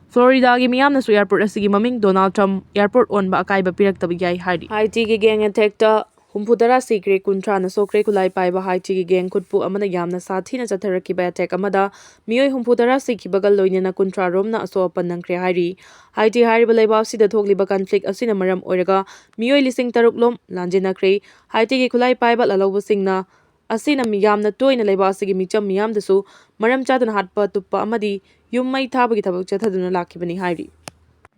Florida ꯒꯤ ꯃꯤꯌꯥꯝꯅꯁꯨ airport ꯑꯁꯤꯒꯤ ꯃꯃꯤꯡ Donald Trump Airport ꯑꯣꯟꯕ ꯑꯀꯥꯏꯕ ꯄꯤꯔꯛꯇꯕ ꯌꯥꯏ ꯍꯥꯏꯔꯤ꯫ ꯍꯥꯏꯇꯤꯒꯤ gang attack ꯇ ꯍꯨꯝꯐꯨ ꯇꯔꯥ ꯁꯤꯈ꯭ꯔꯦ, ꯀꯨꯟꯊ꯭ꯔꯥꯅ ꯁꯣꯛꯈ꯭ꯔꯦ꯫ ꯈꯨꯠꯂꯥꯏ ꯄꯥꯏꯕ ꯍꯥꯏꯇꯤꯒꯤ gang ꯈꯨꯠꯄꯨ ꯑꯃꯅ ꯌꯥꯝꯅ ꯁꯥꯊꯤꯅ ꯆꯠꯊꯔꯛꯈꯤꯕ attack ꯑꯃꯗ ꯃꯤꯑꯣꯏ ꯍꯨꯝꯐꯨ ꯇꯔꯥ ꯁꯤꯈꯤꯕꯒ ꯂꯣꯏꯅꯅ ꯀꯨꯟꯊ꯭ꯔꯥ ꯔꯣꯝꯅ ꯑꯁꯣꯛ ꯑꯄꯟ ꯅꯪꯈ꯭ꯔꯦ ꯍꯥꯏꯔꯤ꯫ ꯍꯥꯏꯇꯤ ꯍꯥꯏꯔꯤꯕ ꯂꯩꯕꯥꯛ ꯑꯁꯤꯗ ꯊꯣꯛꯂꯤꯕ conflict ꯑꯁꯤꯅ ꯃꯔꯝ ꯑꯣꯏꯔꯒ ꯃꯤꯑꯣꯏ ꯂꯤꯁꯤꯡ ꯇꯔꯨꯛ ꯂꯣꯝ ꯂꯥꯟꯖꯦꯟꯅꯈ꯭ꯔꯦ꯫ ꯍꯥꯏꯇꯤꯒꯤ ꯈꯨꯠꯂꯥꯏ ꯄꯥꯏꯕ ꯂꯥꯜꯍꯧꯕꯁꯤꯡꯅ ꯑꯁꯤꯅ ꯃꯤ-, ꯌꯥꯝꯅ ꯇꯣꯏꯅ ꯂꯩꯕꯥꯛ ꯑꯁꯤꯒꯤ ꯃꯤꯆꯝ ꯃꯤꯌꯥꯝꯗꯁꯨ ꯃꯔꯝ ꯆꯥꯗꯅ ꯍꯥꯠꯄ ꯇꯨꯞꯄ ꯑꯃꯗꯤ ꯌꯨꯝ ꯃꯩ ꯊꯥꯕꯒꯤ ꯊꯕꯛ ꯆꯠꯊꯗꯨꯅ ꯂꯥꯛꯈꯤꯕꯅꯤ ꯍꯥꯏꯔꯤ꯫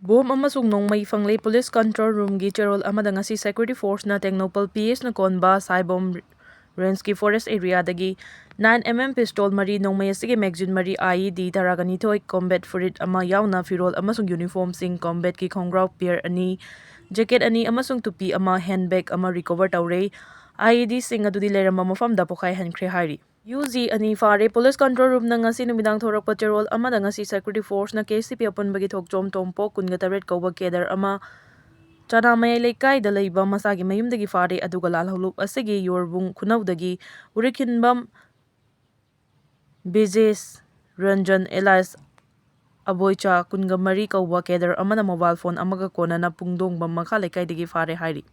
Bomb ꯑꯃꯁꯨꯡ ꯅꯣꯡꯃꯩ ꯐꯪꯂꯦ꯫ Police control room ꯒꯤ ꯆꯦꯔꯣꯜ ꯑꯃꯗ ꯉꯁꯤ security force ꯅ ꯇꯦꯡꯅꯧꯄꯜ P S ꯅ ꯀꯣꯟꯕ ꯁꯥꯏꯕꯣꯝ range ꯀꯤ forest area ꯗꯒꯤ nine M M pistol ꯃꯔꯤ, ꯅꯣꯡꯃꯩ ꯑꯁꯤꯒꯤ magazine ꯃꯔꯤ, I E D ꯇꯔꯥꯒ ꯅꯤꯊꯣꯏ, combat ꯐꯨꯔꯤꯠ ꯑꯃ ꯌꯥꯎꯅ ꯐꯤꯔꯣꯜ ꯑꯃꯁꯨꯡ uniform ꯁꯤꯡ, combat ꯀꯤ ꯈꯣꯡꯒ꯭ꯔꯥꯎ pair ꯑꯅꯤ, jacket ꯑꯅꯤ ꯑꯃꯁꯨꯡ ꯇꯨꯄꯤ ꯑꯃ, handbag ꯑꯃ recover ꯇꯧꯔꯦ꯫ I E D ꯁꯤꯡ ꯑꯗꯨꯗꯤ ꯂꯩꯔꯝꯕ ꯃꯐꯝꯗ ꯄꯣꯈꯥꯏꯍꯟꯈ꯭ꯔꯦ ꯍꯥꯏꯔꯤ꯫ U G ꯑꯅꯤ ꯐꯥꯔꯦ꯫ Police control room ꯅ ꯉꯁꯤ ꯅꯨꯃꯤꯗꯥꯡ ꯊꯣꯔꯛꯄ ꯆꯦꯔꯣꯜ ꯑꯃꯗ ꯉꯁꯤ security force ꯅ K C P ꯑꯄꯨꯟꯕꯒꯤ ꯊꯣꯛꯆꯣꯝ ꯇꯣꯝꯄꯣꯛ ꯀꯨꯟꯒ ꯇꯔꯦꯠ ꯀꯧꯕ cadre ꯑꯃ ꯆꯅꯥꯃꯌꯥꯏ ꯂꯩꯀꯥꯏꯗ ꯂꯩꯕ ꯃꯁꯥꯒꯤ ꯃꯌꯨꯝꯗꯒꯤ ꯐꯥꯔꯦ, ꯑꯗꯨꯒ ꯂꯥꯜꯍꯧꯂꯨꯞ ꯑꯁꯤꯒꯤ ꯌꯣꯔꯕꯨꯡ ꯈꯨꯅꯧꯗꯒꯤ ꯎꯔꯤꯈꯤꯟꯕꯝ ꯕꯤꯖꯦꯁ ꯔꯟꯖꯟ alias ꯑꯕꯣꯏꯆꯥ, ꯀꯨꯟꯒ ꯃꯔꯤ ꯀꯧꯕ cadre ꯑꯃꯅ mobile phone ꯑꯃꯒ ꯀꯣꯟꯅꯅ ꯄꯨꯡꯗꯣꯡꯕꯝ ꯃꯈꯥ ꯂꯩꯀꯥꯏꯗꯒꯤ ꯐꯥꯔꯦ ꯍꯥꯏꯔꯤ꯫